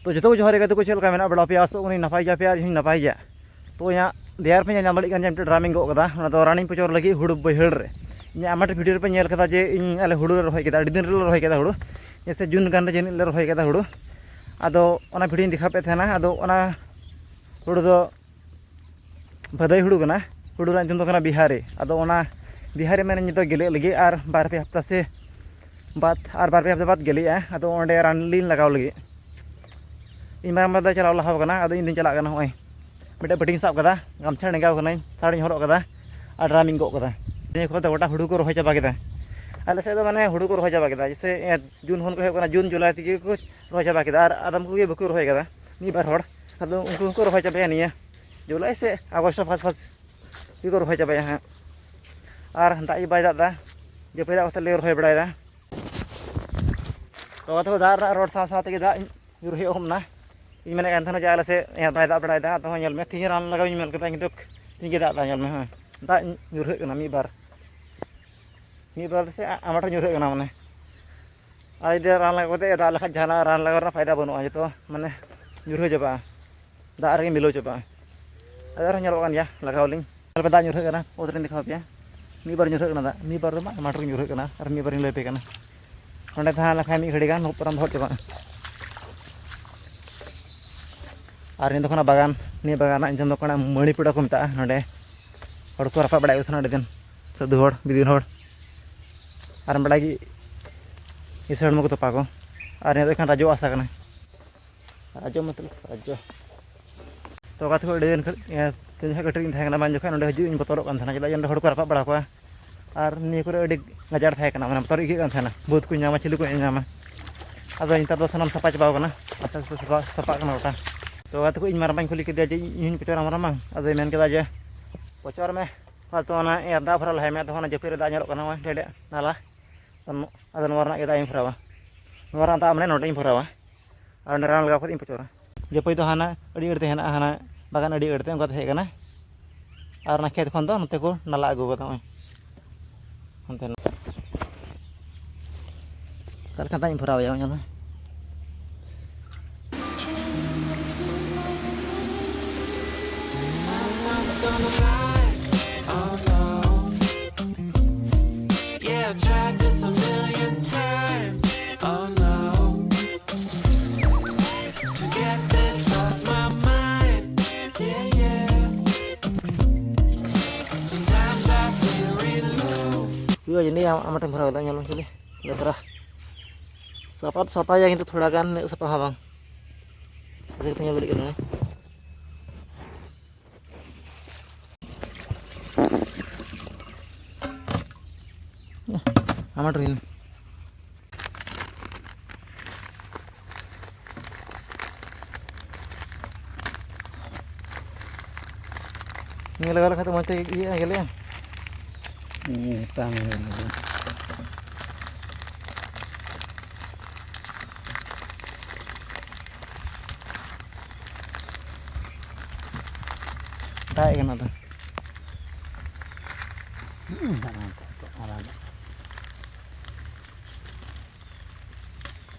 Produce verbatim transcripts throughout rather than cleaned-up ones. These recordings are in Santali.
ᱛᱚ ᱡᱚᱛᱚ ᱠᱚ ᱡᱚᱦᱟᱨ ᱜᱮ, ᱜᱟᱛᱮ ᱠᱚ, ᱪᱮᱫ ᱞᱮᱠᱟ ᱢᱮᱱᱟᱜ ᱵᱟᱲᱟ ᱯᱮᱭᱟ? ᱟᱥᱚᱜ ᱠᱟᱹᱱᱟᱹᱧ ᱱᱟᱯᱟᱭ ᱜᱮᱭᱟ ᱯᱮ ᱟᱨ ᱤᱧ ᱦᱚᱸᱧ ᱱᱟᱯᱟᱭ ᱜᱮᱭᱟ᱾ ᱛᱚ ᱤᱧᱟᱹᱜ ᱫᱮᱭᱟᱨ ᱯᱮ ᱧᱮᱞ ᱧᱟᱢ ᱫᱟᱲᱮᱭᱟᱜ ᱠᱟᱱ ᱜᱮᱭᱟ, ᱢᱤᱫᱴᱮᱱ ᱰᱨᱟᱢᱤᱧ ᱜᱚᱜ ᱠᱟᱫᱟ, ᱚᱱᱟ ᱫᱚ ᱨᱟᱱᱤᱧ ᱯᱚᱪᱚᱨ ᱞᱟᱹᱜᱤᱫ ᱦᱩᱲᱩ ᱵᱟᱹᱭᱦᱟᱹᱲ ᱨᱮ᱾ ᱤᱧᱟᱹᱜ ᱟᱭᱢᱟ ᱴᱷᱮᱱ ᱵᱷᱤᱰᱤᱭᱳ ᱨᱮᱯᱮ ᱧᱮᱞ ᱠᱟᱫᱟ ᱡᱮ ᱤᱧ ᱟᱞᱮ ᱦᱩᱲᱩ ᱞᱮ ᱨᱚᱦᱚᱭ ᱠᱮᱫᱟ, ᱟᱹᱰᱤ ᱫᱤᱱ ᱨᱮᱞᱮ ᱨᱚᱦᱚᱭ ᱠᱮᱫᱟ ᱦᱩᱲᱩ, ᱡᱮᱭᱥᱮ ᱡᱩᱱ ᱜᱟᱱ ᱨᱮ ᱡᱟᱹᱱᱤᱡ ᱞᱮ ᱨᱚᱦᱚᱭ ᱠᱮᱫᱟ ᱦᱩᱲᱩ᱾ ᱟᱫᱚ ᱚᱱᱟ ᱵᱷᱤᱰᱤᱭᱳᱧ ᱫᱮᱠᱷᱟᱣ ᱯᱮ ᱛᱟᱦᱮᱱᱟ᱾ ᱟᱫᱚ ᱚᱱᱟ ᱦᱩᱲᱩ ᱫᱚ ᱵᱷᱟᱹᱫᱟᱹᱭ ᱦᱩᱲᱩ ᱠᱟᱱᱟ, ᱦᱩᱲᱩ ᱨᱮᱱᱟᱜ ᱧᱩᱛᱩᱢ ᱫᱚ ᱠᱟᱱᱟ ᱵᱤᱦᱟᱨᱤ᱾ ᱟᱫᱚ ᱚᱱᱟ ᱵᱤᱦᱟᱨᱤ ᱢᱮᱱ ᱱᱤᱛᱚᱜ ᱜᱮᱞᱮᱜ ᱞᱟᱹᱜᱤᱫ ᱟᱨ ᱵᱟᱨ ᱯᱮ ᱦᱟᱯᱛᱟ ᱥᱮ ᱵᱟᱫ, ᱟᱨ ᱵᱟᱨ ᱯᱮ ᱦᱟᱯᱛᱟ ᱵᱟᱫ ᱜᱮᱞᱮᱜᱼᱟ᱾ ᱟᱫᱚ ᱚᱸᱰᱮ ᱨᱟᱱ ᱞᱤᱧ ᱞᱟᱜᱟᱣ ᱞᱟᱹᱜᱤᱫ᱾ ᱤᱧ ᱢᱟᱨᱟᱝ ᱵᱟ ᱫᱚ ᱪᱟᱞᱟᱣ ᱞᱟᱦᱟ ᱟᱠᱟᱱᱟ, ᱟᱫᱚ ᱤᱧ ᱫᱚᱧ ᱪᱟᱞᱟᱜ ᱠᱟᱱᱟ᱾ ᱱᱚᱜᱼᱚᱭ ᱢᱤᱫᱴᱮᱱ ᱵᱟᱹᱴᱤᱧ ᱥᱟᱵ ᱠᱟᱫᱟ, ᱜᱟᱢᱪᱷᱟ ᱰᱮᱸᱜᱟᱣ ᱠᱟᱹᱱᱟᱹᱧ, ᱥᱟᱲᱤᱧ ᱦᱚᱨᱚᱜ ᱠᱟᱫᱟ ᱟᱨ ᱰᱨᱟᱢᱤᱧ ᱜᱚᱜ ᱠᱟᱫᱟ᱾ ᱱᱤᱭᱟᱹ ᱠᱚᱨᱮ ᱫᱚ ᱜᱚᱴᱟ ᱦᱩᱲᱩ ᱠᱚ ᱨᱚᱦᱚᱭ ᱪᱟᱵᱟ ᱠᱮᱫᱟ᱾ ᱟᱞᱮ ᱥᱮᱫ ᱫᱚ ᱢᱟᱱᱮ ᱦᱩᱲᱩ ᱠᱚ ᱨᱚᱦᱚᱭ ᱪᱟᱵᱟ ᱠᱮᱫᱟ, ᱡᱮᱭᱥᱮ ᱡᱩᱱ ᱠᱷᱚᱱ ᱠᱚ ᱮᱦᱚᱵ ᱠᱟᱱᱟ, ᱡᱩᱱ ᱡᱩᱞᱟᱭ ᱛᱮᱜᱮ ᱠᱚ ᱨᱚᱦᱚᱭ ᱪᱟᱵᱟ ᱠᱮᱫᱟ᱾ ᱟᱨ ᱟᱫᱚᱢ ᱠᱚᱜᱮ ᱵᱟᱠᱚ ᱨᱚᱦᱚᱭ ᱠᱟᱫᱟ, ᱢᱤᱫ ᱵᱟᱨ ᱦᱚᱲ᱾ ᱟᱫᱚ ᱩᱱᱠᱩ ᱦᱚᱸᱠᱚ ᱨᱚᱦᱚᱭ ᱪᱟᱵᱟᱭᱟ ᱱᱤᱭᱟᱹ ᱡᱩᱞᱟᱭ ᱥᱮ ᱟᱜᱚᱥᱴ ᱯᱷᱟᱥ ᱯᱷᱟᱥ ᱜᱮᱠᱚ ᱨᱚᱦᱚᱭ ᱪᱟᱵᱟᱭᱟ ᱦᱟᱸᱜ᱾ ᱟᱨ ᱫᱟᱜ ᱜᱮ ᱵᱟᱭ ᱫᱟᱜ ᱮᱫᱟ, ᱡᱟᱹᱯᱩᱫ ᱫᱟᱜ ᱠᱟᱛᱮ ᱞᱮ ᱨᱚᱦᱚᱭ ᱵᱟᱲᱟᱭᱮᱫᱟ᱾ ᱛᱚ ᱜᱟᱛᱮ ᱠᱚ, ᱫᱟᱜ ᱨᱮᱱᱟᱜ ᱨᱚᱲ ᱥᱟᱶ ᱥᱟᱶ ᱛᱮᱜᱮ ᱫᱟᱜ ᱧᱩᱨᱦᱟᱹ ᱮᱦᱚᱵ ᱮᱱᱟ᱾ ᱤᱧ ᱢᱮᱱᱮᱫ ᱠᱟᱱ ᱛᱟᱦᱮᱱᱟ ᱡᱮ ᱟᱞᱮ ᱥᱮᱫ ᱵᱟᱭ ᱫᱟᱜ ᱵᱟᱲᱟᱭᱮᱫᱟ, ᱟᱫᱚ ᱦᱚᱸ ᱧᱮᱞ ᱢᱮ, ᱛᱤᱦᱤᱧ ᱨᱟᱱ ᱞᱟᱜᱟᱣ ᱤᱧ ᱢᱮᱱ ᱠᱮᱫᱟ, ᱠᱤᱱᱛᱩ ᱛᱤᱦᱤᱧ ᱜᱮ ᱫᱟᱜ ᱮᱫᱟ᱾ ᱧᱮᱞ ᱢᱮ, ᱦᱮᱸ, ᱫᱟᱜ ᱧᱩᱨᱦᱟᱹᱜ ᱠᱟᱱᱟ ᱢᱤᱫ ᱵᱟᱨ, ᱢᱤᱫ ᱵᱟᱨ ᱥᱮ ᱟᱢᱟᱴᱷᱮᱱ ᱧᱩᱨᱦᱟᱹᱜ ᱠᱟᱱᱟ ᱢᱟᱱᱮ᱾ ᱟᱨ ᱡᱩᱫᱤ ᱨᱟᱱ ᱞᱟᱜᱟᱣ ᱠᱟᱛᱮ ᱫᱟᱜ ᱞᱮᱠᱷᱟᱱ ᱡᱟᱦᱟᱱᱟᱜ ᱨᱟᱱ ᱞᱟᱜᱟᱣ ᱨᱮᱱᱟᱜ ᱯᱷᱟᱭᱫᱟ ᱵᱟᱹᱱᱩᱜᱼᱟ, ᱡᱚᱛᱚ ᱢᱟᱱᱮ ᱧᱩᱨᱦᱟᱹ ᱪᱟᱵᱟᱜᱼᱟ, ᱫᱟᱜ ᱨᱮᱜᱮ ᱢᱤᱞᱟᱹᱣ ᱪᱟᱵᱟᱜᱼᱟ᱾ ᱟᱫᱚ ᱟᱨᱦᱚᱸ ᱧᱮᱞᱚᱜ ᱠᱟᱱ ᱜᱮᱭᱟ, ᱞᱟᱜᱟᱣ ᱟᱹᱞᱤᱧ᱾ ᱧᱮᱞ ᱯᱮ, ᱫᱟᱜ ᱧᱩᱨᱦᱟᱹᱜ ᱠᱟᱱᱟ, ᱚᱛ ᱨᱮᱧ ᱫᱮᱠᱷᱟᱣ ᱯᱮᱭᱟ᱾ ᱢᱤᱫ ᱵᱟᱨ ᱧᱩᱨᱦᱟᱹᱜ ᱠᱟᱱᱟ ᱫᱟᱜ, ᱢᱤᱫ ᱵᱟᱨ ᱫᱚ ᱵᱟᱝ, ᱟᱭᱢᱟ ᱰᱷᱮᱨ ᱧᱩᱨᱦᱟᱹᱜ ᱠᱟᱱᱟ᱾ ᱟᱨ ᱢᱤᱫ ᱵᱟᱨᱤᱧ ᱞᱟᱹᱭ ᱟᱯᱮ ᱠᱟᱱᱟ, ᱱᱚᱸᱰᱮ ᱛᱟᱦᱮᱸ ᱞᱮᱱᱠᱷᱟᱱ ᱢᱤᱫ ᱜᱷᱟᱹᱲᱤ ᱜᱟᱱ ᱯᱟᱨᱚᱢ ᱫᱚᱦᱚ ᱪᱟᱵᱟᱜᱼᱟ᱾ ᱟᱨ ᱱᱤᱭᱟᱹ ᱫᱚ ᱠᱟᱱᱟ ᱵᱟᱜᱟᱱ, ᱱᱤᱭᱟᱹ ᱵᱟᱜᱟᱱ ᱨᱮᱱᱟᱜ ᱧᱩᱛᱩᱢ ᱫᱚ ᱠᱟᱱᱟ ᱢᱟᱹᱬᱤᱯᱩᱲᱟ ᱠᱚ ᱢᱮᱛᱟᱜᱼᱟ᱾ ᱱᱚᱸᱰᱮ ᱦᱚᱲ ᱠᱚ ᱨᱟᱯᱟᱜ ᱵᱟᱲᱟᱭᱮᱫ ᱠᱚ ᱛᱟᱦᱮᱱᱟ ᱟᱹᱰᱤ ᱫᱤᱱ, ᱥᱟᱹᱫᱷᱩ ᱦᱚᱲ, ᱵᱤᱫᱩᱱ ᱦᱚᱲ᱾ ᱟᱨ ᱵᱟᱲᱟᱭ ᱜᱮ ᱠᱤᱥᱟᱹᱬ ᱦᱚᱲᱢᱚ ᱠᱚ ᱛᱚᱯᱟ ᱠᱚ᱾ ᱟᱨ ᱱᱤᱭᱟᱹ ᱫᱚ ᱮᱠᱷᱟᱱ ᱨᱟᱡᱽᱡᱚ ᱟᱥᱟ ᱠᱟᱱᱟ᱾ ᱨᱟᱡᱽᱡᱚ ᱢᱚᱛᱞᱚᱵ ᱨᱟᱡᱽᱡᱚ᱾ ᱛᱚ ᱜᱟᱛᱮ ᱠᱚ, ᱟᱹᱰᱤ ᱫᱤᱱ ᱠᱷᱚᱱ, ᱤᱭᱟᱹ, ᱛᱤᱱ ᱡᱚᱠᱷᱚᱱ ᱠᱟᱹᱴᱤᱡ ᱤᱧ ᱛᱟᱦᱮᱸ ᱠᱟᱱᱟ, ᱵᱟᱝ ᱡᱚᱠᱷᱚᱱ ᱚᱸᱰᱮ ᱦᱤᱡᱩᱜ ᱤᱧ ᱵᱚᱛᱚᱨᱚᱜ ᱠᱟᱱ ᱛᱟᱦᱮᱱᱟ, ᱪᱮᱫᱟᱜ ᱡᱮ ᱚᱸᱰᱮ ᱦᱚᱲ ᱠᱚ ᱨᱟᱯᱟᱜ ᱵᱟᱲᱟ ᱠᱚᱣᱟ᱾ ᱟᱨ ᱱᱤᱭᱟᱹ ᱠᱚᱨᱮ ᱟᱹᱰᱤ ᱜᱟᱡᱟᱲ ᱛᱟᱦᱮᱸ ᱠᱟᱱᱟ, ᱢᱟᱱᱮ ᱵᱚᱛᱚᱨ ᱟᱹᱭᱠᱟᱹᱜ ᱠᱟᱱ ᱛᱟᱦᱮᱱᱟ, ᱵᱷᱩᱛ ᱠᱚ ᱧᱟᱢᱟ, ᱪᱤᱞᱤ ᱠᱚ ᱧᱟᱢᱟ᱾ ᱟᱫᱚ ᱱᱮᱛᱟᱨ ᱫᱚ ᱥᱟᱱᱟᱢ ᱥᱟᱯᱷᱟ ᱪᱟᱵᱟᱣ ᱠᱟᱱᱟ, ᱟᱥᱛᱮ ᱟᱥᱛᱮ ᱥᱟᱯᱷᱟ, ᱥᱟᱯᱷᱟᱜ ᱠᱟᱱᱟ ᱜᱚᱴᱟ᱾ ᱛᱚ ᱜᱟᱛᱮ ᱠᱚ, ᱤᱧ ᱢᱟᱨᱟᱝᱵᱟᱧ ᱠᱩᱞᱤ ᱠᱮᱫᱮᱭᱟ ᱡᱮ ᱤᱧ ᱦᱚᱧ ᱯᱚᱪᱚᱨᱟ ᱢᱟᱨᱟᱝᱵᱟ, ᱟᱫᱚᱭ ᱢᱮᱱ ᱠᱮᱫᱟ ᱡᱮ, "ᱯᱚᱪᱚᱨ ᱢᱮ, ᱯᱷᱟᱞᱛᱩ ᱚᱱᱟ ᱮᱨ ᱫᱟᱜ ᱵᱷᱚᱨᱟᱣ ᱞᱟᱦᱟᱭ ᱢᱮ, ᱛᱚᱠᱷᱚᱱ ᱚᱱᱟ ᱡᱟᱹᱯᱤᱫ ᱨᱮ ᱫᱟᱜ ᱧᱮᱞᱚᱜ ᱠᱟᱱᱟ, ᱱᱚᱜᱼᱚᱭ ᱰᱷᱮᱨ ᱰᱷᱮᱨ ᱱᱟᱞᱟ, ᱟᱫᱚ ᱱᱚᱣᱟ ᱨᱮᱱᱟᱜ ᱜᱮ ᱫᱟᱜ ᱤᱧ ᱵᱷᱚᱨᱟᱣᱟ, ᱱᱚᱣᱟ ᱨᱮᱱᱟᱜ ᱫᱟᱜ ᱢᱟᱱᱮ ᱱᱚᱸᱰᱮᱧ ᱵᱷᱚᱨᱟᱣᱟ, ᱟᱨ ᱚᱸᱰᱮ ᱨᱟᱱ ᱞᱟᱜᱟᱣ ᱠᱟᱛᱮ ᱤᱧ ᱯᱚᱪᱚᱨᱟ᱾" ᱡᱟᱹᱯᱟᱹᱭ ᱫᱚ ᱦᱟᱱᱟ ᱟᱹᱰᱤ ᱟᱹᱲ ᱛᱮ ᱦᱮᱱᱟᱜᱼᱟ, ᱦᱟᱱᱟ ᱵᱟᱜᱟᱱ ᱟᱹᱰᱤ ᱟᱹᱲ ᱛᱮ ᱚᱱᱠᱟ ᱛᱟᱦᱮᱸ ᱠᱟᱱᱟ᱾ ᱟᱨ ᱚᱱᱟ ᱠᱷᱮᱛ ᱠᱷᱚᱱ ᱫᱚ ᱱᱚᱛᱮ ᱠᱚ ᱱᱟᱞᱟ ᱟᱹᱜᱩ ᱠᱟᱫᱟ, ᱱᱚᱜᱼᱚᱭ ᱦᱟᱱᱛᱮ ᱱᱟᱞᱟ᱾ ᱚᱠᱟ ᱞᱮᱠᱟ ᱫᱟᱜ ᱤᱧ ᱵᱷᱚᱨᱟᱣ ᱮᱭᱟ, ᱚᱱᱟ ᱫᱚ Yeah, I tried this a million times. Oh no. To get this off my mind. Yeah, yeah. Sometimes I feel real low. Iya, ini yang amat yang berapa nyala sini. Udah terah. Sapa sapa ya itu थोड़ा गान sapa habang. Jadi punya balik ini. Amat rin. Ini lega lega tuh macam iya gila ya. Ini tang. ᱫᱟᱜ ᱠᱟᱱᱟ ᱛᱚ᱾ ᱦᱩᱸ, ᱫᱟᱜ ᱠᱟᱱᱟ ᱛᱚ, ᱟᱨᱟᱜ᱾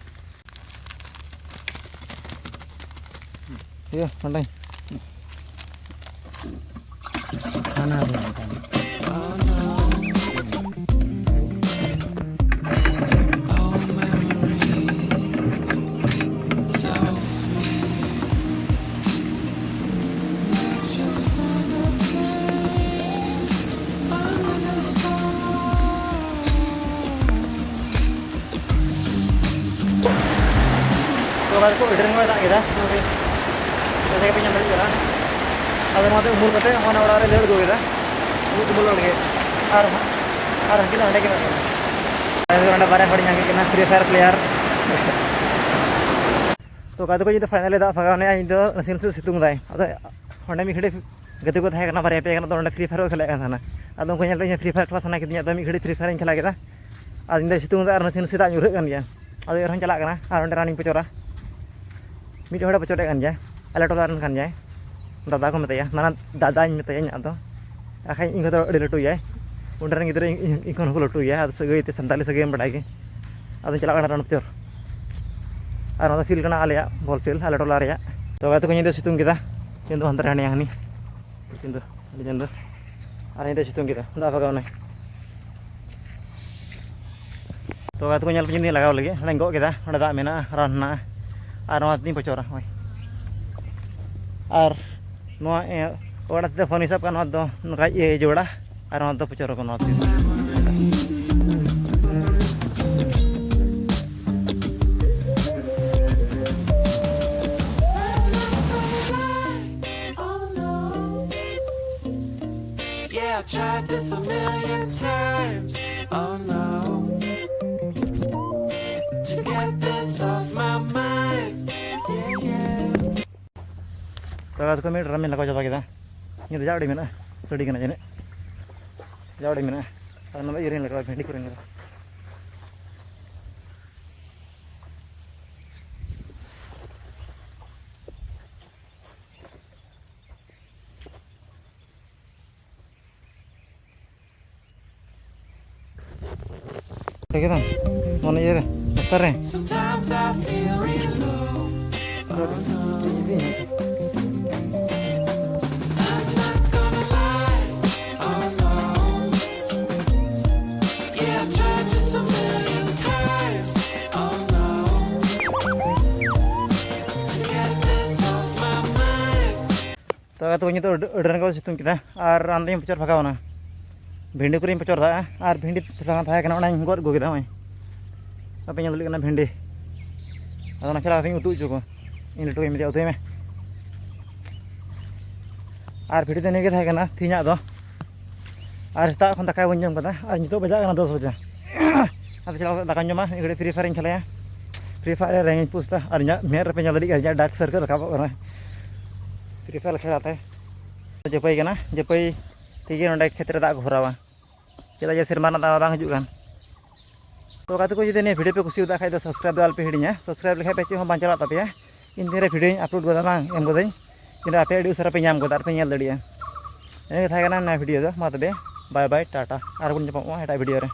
ᱤᱭᱟᱹ, ᱚᱸᱰᱮ᱾ ᱦᱟᱱᱟ ᱨᱮ ᱚᱱᱠᱟ᱾ ᱛᱚ ᱜᱟᱭ ᱠᱚ ᱟᱹᱰᱤ ᱨᱟᱸᱜᱟᱣ ᱮ ᱫᱟᱜ ᱠᱮᱫᱟ, ᱱᱚᱜᱼᱚᱭ ᱡᱟᱭᱜᱟ ᱯᱮ ᱧᱮᱞ ᱫᱟᱲᱮᱭᱟᱜ ᱠᱟᱱᱟ᱾ ᱟᱫᱚ ᱱᱚᱣᱟ ᱫᱚ ᱩᱢᱩᱞ ᱠᱟᱛᱮ ᱦᱚᱸ ᱚᱱᱟ ᱚᱲᱟᱜ ᱨᱮ ᱞᱟᱹᱭ ᱟᱹᱜᱩ ᱠᱮᱫᱟ, ᱩᱢᱩᱞ ᱩᱢᱩᱞ ᱚᱲᱟᱜ ᱨᱮᱜᱮ᱾ ᱟᱨ, ᱟᱨ ᱦᱟᱹᱱᱠᱤᱱ ᱫᱚ ᱦᱟᱸᱰᱮ ᱜᱮ ᱢᱮᱱᱟᱜ ᱠᱤᱱᱟ᱾ ᱱᱚᱰᱮ ᱵᱟᱨᱭᱟ ᱦᱚᱲ ᱧᱟᱢ ᱠᱮᱫ ᱠᱤᱱᱟ, Free Fire player᱾ ᱛᱚ ᱜᱟᱛᱮ ᱠᱚ, ᱤᱧ ᱫᱚ finally ᱫᱟᱜ ᱯᱷᱟᱸᱠᱟᱣ ᱱᱟ, ᱤᱧ ᱫᱚ ᱱᱟᱥᱮ ᱱᱟᱥᱮ ᱥᱤᱛᱩᱝ ᱫᱟᱭ᱾ ᱟᱫᱚ ᱚᱸᱰᱮ ᱢᱤᱫ ᱜᱷᱟᱹᱲᱤᱡ ᱜᱟᱛᱮ ᱠᱚ ᱛᱟᱦᱮᱸ ᱠᱟᱱᱟ, ᱵᱟᱨᱭᱟ ᱯᱮᱭᱟ ᱜᱟᱱ, ᱟᱫᱚ ᱚᱸᱰᱮ Free Fire ᱠᱚ ᱠᱷᱮᱞᱮᱫ ᱠᱟᱱ ᱛᱟᱦᱮᱱᱟ᱾ ᱟᱫᱚ ᱩᱱᱠᱩ ᱧᱮᱞ ᱛᱮ ᱤᱧ ᱦᱚᱸ Free Fire ᱠᱷᱮᱞᱟ ᱥᱟᱱᱟ ᱠᱤᱫᱤᱧᱟ, ᱟᱫᱚ ᱢᱤᱫ ᱜᱷᱟᱹᱲᱤᱡ Free Fire ᱤᱧ ᱠᱷᱮᱞᱟ ᱠᱮᱫᱟ᱾ ᱟᱨ ᱤᱧ ᱫᱚ ᱥᱤᱛᱩᱝ ᱫᱟᱜ ᱟᱨ ᱱᱟᱥᱮ ᱱᱟᱥᱮ ᱫᱟᱜ ᱧᱩᱨᱦᱟᱹᱜ ᱠᱟᱱ ᱜᱮᱭᱟ᱾ ᱟᱫᱚ ᱮᱱᱨᱮᱦᱚᱸᱧ ᱪᱟᱞᱟᱜ ᱠᱟᱱᱟ ᱟᱨ ᱚᱸᱰᱮ running ᱯᱚᱪᱚᱨᱟ᱾ ᱢᱤᱫ ᱦᱚᱲᱮ ᱯᱚᱪᱚᱨᱮᱫ ᱠᱟᱱ ᱜᱮᱭᱟ, ᱟᱞᱮ ᱴᱚᱞᱟ ᱨᱮᱱ ᱠᱟᱱ ᱜᱮᱭᱟᱭ᱾ ᱫᱟᱫᱟ ᱠᱚ ᱢᱮᱛᱟᱭᱟ, ᱱᱟᱱᱟ ᱫᱟᱫᱟᱧ ᱢᱮᱛᱟᱭᱟ ᱤᱧ ᱫᱚ᱾ ᱟᱠᱷᱟᱡ ᱤᱧ ᱠᱷᱚᱱ ᱫᱚ ᱟᱹᱰᱤ ᱞᱟᱹᱴᱩ ᱜᱮᱭᱟᱭ᱾ ᱩᱱᱤ ᱨᱮᱱ ᱜᱤᱫᱽᱨᱟᱹ ᱤᱧ, ᱤᱧ ᱠᱷᱚᱱ ᱦᱚᱸᱠᱚ ᱞᱟᱹᱴᱩ ᱜᱮᱭᱟ, ᱟᱫᱚ ᱥᱟᱹᱜᱟᱹᱭ ᱛᱮ ᱥᱟᱱᱛᱟᱞᱤ ᱥᱟᱹᱜᱟᱹᱭ ᱮᱢ ᱵᱟᱲᱟᱭ ᱜᱮ᱾ ᱟᱫᱚᱧ ᱪᱟᱞᱟᱜ ᱠᱟᱱᱟ running ᱯᱚᱪᱚᱨ᱾ ᱟᱨ ᱱᱚᱣᱟ ᱫᱚ field ᱠᱟᱱᱟ ᱟᱞᱮᱭᱟᱜ, ball field, ᱟᱞᱮ ᱴᱚᱞᱟ ᱨᱮᱭᱟᱜ᱾ ᱛᱚ ᱜᱟᱛᱮ ᱠᱚ, ᱧᱤᱫᱟᱹ ᱥᱤᱛᱩᱝ ᱠᱮᱫᱟ, ᱛᱮᱦᱮᱧ ᱫᱚ ᱦᱟᱱᱛᱮ ᱨᱮ ᱦᱟᱱᱮ ᱦᱟᱹᱱᱤ᱾ ᱛᱮᱦᱮᱧ ᱫᱚ ᱟᱹᱰᱤ ᱪᱟᱸᱫᱚ᱾ ᱟᱨ ᱧᱤᱫᱟᱹ ᱥᱤᱛᱩᱝ ᱠᱮᱫᱟ, ᱫᱟᱜ ᱵᱷᱟᱜᱟᱣ ᱱᱟᱭ᱾ ᱛᱚ ᱜᱟᱛᱮ ᱠᱚ, ᱧᱮᱞ ᱯᱮ, ᱡᱩᱫᱤ ᱞᱟᱜᱟᱣ ᱞᱟᱹᱜᱤᱫ ᱦᱟᱸᱰᱮᱧ ᱜᱚᱜ ᱠᱮᱫᱟ, ᱚᱸᱰᱮ ᱫᱟᱜ ᱢᱮᱱᱟᱜᱼᱟ, ᱨᱟᱱ ᱦᱮᱱᱟᱜᱼᱟ, ᱟᱨ ᱱᱚᱣᱟ ᱛᱮᱧ ᱯᱚᱪᱚᱨᱟ᱾ ᱦᱳᱭ, ᱟᱨ ᱱᱚᱣᱟ, ᱮ, ᱚᱲᱟᱜ ᱛᱮ ᱯᱷᱳᱱ ᱦᱤᱥᱟᱹᱵ ᱠᱟᱱᱟ, ᱱᱚᱣᱟ ᱫᱚ ᱱᱚᱝᱠᱟ ᱤᱭᱟᱹ ᱡᱚᱲᱟ, ᱟᱨ ᱱᱚᱣᱟ ᱫᱚ ᱯᱚᱪᱚᱨ ᱟᱠᱚ ᱱᱚᱣᱟ ᱛᱮ᱾ Yeah, I tried this a million times. Oh no. To get this off my mind. Yeah, yeah. ᱛᱚ ᱜᱟᱛᱮ ᱠᱚ, ᱢᱤᱫ ᱨᱟᱱᱤᱧ ᱞᱟᱜᱟᱣ ᱪᱟᱵᱟ ᱠᱮᱫᱟ᱾ ᱱᱤᱭᱟᱹ ᱫᱚ ᱡᱟ ᱩᱰᱤ ᱢᱮᱱᱟᱜᱼᱟ, ᱥᱟᱹᱰᱤ ᱠᱟᱱᱟ ᱡᱟᱹᱱᱤᱡ, ᱡᱟ ᱩᱰᱤ ᱢᱮᱱᱟᱜᱼᱟ᱾ ᱟᱨ ᱱᱚᱣᱟ ᱤᱭᱟᱹ ᱨᱤᱧ ᱞᱟᱜᱟᱣᱟ, ᱵᱷᱮᱱᱰᱤ ᱠᱚᱨᱮᱧ ᱞᱟᱜᱟᱣᱟ᱾ ᱴᱷᱤᱠ ᱜᱮᱭᱟ, ᱚᱱᱟ ᱤᱭᱟᱹ ᱨᱮ, ᱵᱚᱥᱛᱟ ᱨᱮ᱾ Sometimes I feel real low. Oh, no. I'm not gonna lie. Oh, no. Yeah, I tried this a million times. Oh, no. To get this off my mind. ᱛᱚ ᱜᱟᱛᱮ ᱠᱚ, ᱱᱤᱛᱚᱜ ᱟᱹᱰᱤ, ᱟᱹᱰᱤ ᱨᱟᱸᱜᱟᱣ ᱥᱤᱛᱩᱝ ᱠᱮᱫᱟ ᱟᱨ ᱨᱟᱱ ᱫᱚᱧ ᱯᱚᱪᱚᱨ ᱵᱷᱟᱜᱟᱣ ᱮᱱᱟ᱾ ᱵᱷᱤᱱᱰᱤ ᱠᱚᱨᱮᱧ ᱯᱚᱪᱚᱨ ᱫᱟ ᱟᱨ ᱵᱷᱤᱱᱰᱤ ᱛᱷᱚᱲᱟ ᱜᱟᱱ ᱛᱟᱦᱮᱸ ᱠᱟᱱᱟ, ᱚᱱᱟᱧ ᱜᱚᱫ ᱟᱹᱜᱩ ᱠᱮᱫᱟ᱾ ᱱᱚᱜᱼᱚᱭ ᱵᱟᱯᱮ ᱧᱮᱞ ᱫᱟᱲᱮᱭᱟᱜ ᱠᱟᱱᱟ ᱵᱷᱤᱱᱰᱤ, ᱟᱫᱚ ᱚᱱᱟ ᱪᱷᱟᱲᱟ ᱠᱟᱛᱮᱧ ᱩᱛᱩ ᱦᱚᱪᱚ ᱠᱚᱣᱟ᱾ ᱤᱧ ᱞᱟᱹᱴᱩ ᱜᱚᱧ ᱢᱮᱛᱟᱭᱟ, "ᱩᱛᱩᱭ ᱢᱮ᱾" ᱟᱨ ᱵᱷᱤᱰᱤᱭᱳ ᱫᱚ ᱱᱤᱭᱟᱹ ᱜᱮ ᱛᱟᱦᱮᱸ ᱠᱟᱱᱟ ᱛᱮᱦᱮᱧᱟᱜ ᱫᱚ᱾ ᱟᱨ ᱥᱮᱛᱟᱜ ᱠᱷᱚᱱ ᱫᱟᱠᱟ ᱵᱟᱹᱧ ᱡᱚᱢ ᱠᱟᱫᱟ ᱟᱨ ᱱᱤᱛᱚᱜ ᱵᱟᱡᱟᱜ ᱠᱟᱱᱟ ᱫᱚᱥ ᱵᱟᱡᱮ᱾ ᱟᱫᱚ ᱪᱟᱞᱟᱣ ᱠᱟᱛᱮ ᱫᱟᱠᱟᱧ ᱡᱚᱢᱟ, ᱤᱧ ᱠᱟᱹᱴᱤᱡ Free Fire ᱤᱧ ᱠᱷᱮᱞᱟᱭᱟ᱾ Free Fire ᱨᱮ ᱨᱮᱝ ᱤᱧ ᱯᱩᱥ ᱫᱟ ᱟᱨ ᱤᱧᱟᱹᱜ ᱢᱮᱫ ᱨᱮᱯᱮ ᱧᱮᱞ ᱫᱟᱲᱮᱭᱟᱜ ᱠᱟᱱᱟ, ᱤᱧᱟᱹᱜ dark circle ᱨᱟᱠᱟᱵᱚᱜ ᱠᱟᱱᱟ Free Fire ᱠᱷᱮᱞᱟ ᱛᱮ᱾ ᱡᱟᱹᱯᱟᱹᱭ ᱠᱟᱱᱟ, ᱡᱟᱹᱯᱟᱹᱭ ᱛᱮᱜᱮ ᱱᱚᱸᱰᱮ ᱠᱷᱮᱛ ᱨᱮ ᱫᱟᱜ ᱠᱚ ᱵᱷᱚᱨᱟᱣᱟ, ᱪᱮᱫᱟᱜ ᱡᱮ ᱥᱮᱨᱢᱟ ᱨᱮᱱᱟᱜ ᱫᱟᱜ ᱢᱟ ᱵᱟᱝ ᱦᱤᱡᱩᱜ ᱠᱟᱱ᱾ ᱛᱚ ᱜᱟᱛᱮ ᱠᱚ, ᱡᱩᱫᱤ ᱱᱤᱭᱟᱹ ᱵᱷᱤᱰᱤᱭᱳ ᱯᱮ ᱠᱩᱥᱤᱭᱟᱫᱟ ᱠᱷᱟᱡ ᱫᱚ subscribe ᱫᱚ ᱟᱞᱚᱯᱮ ᱦᱤᱲᱤᱧᱟ᱾ Subscribe ᱞᱮᱠᱷᱟᱡ ᱯᱮ ᱪᱮᱫ ᱦᱚᱸ ᱵᱟᱝ ᱪᱟᱞᱟᱜ ᱛᱟᱯᱮᱭᱟ᱾ ᱤᱧ ᱛᱤᱱᱨᱮ ᱵᱷᱤᱰᱤᱭᱳᱧ upload ᱜᱚᱫᱟ ᱵᱟᱝ, ᱮᱢ ᱜᱚᱫᱟᱹᱧ, ᱤᱱᱟᱹ ᱟᱯᱮ ᱟᱹᱰᱤ ᱩᱥᱟᱹᱨᱟ ᱯᱮ ᱧᱟᱢ ᱜᱚᱫᱟ ᱟᱨ ᱯᱮ ᱧᱮᱞ ᱫᱟᱲᱮᱭᱟᱜᱼᱟ᱾ ᱤᱱᱟᱹ ᱜᱮ ᱛᱟᱦᱮᱸ ᱠᱟᱱᱟ ᱱᱚᱣᱟ ᱵᱷᱤᱰᱤᱭᱳ ᱫᱚ᱾ ᱢᱟ ᱛᱚᱵᱮ, bye bye, ᱴᱟᱴᱟ, ᱟᱨ ᱵᱚᱱ ᱧᱟᱯᱟᱢᱚᱜᱼᱟ ᱮᱴᱟᱜ ᱵᱷᱤᱰᱤᱭᱳ ᱨᱮ᱾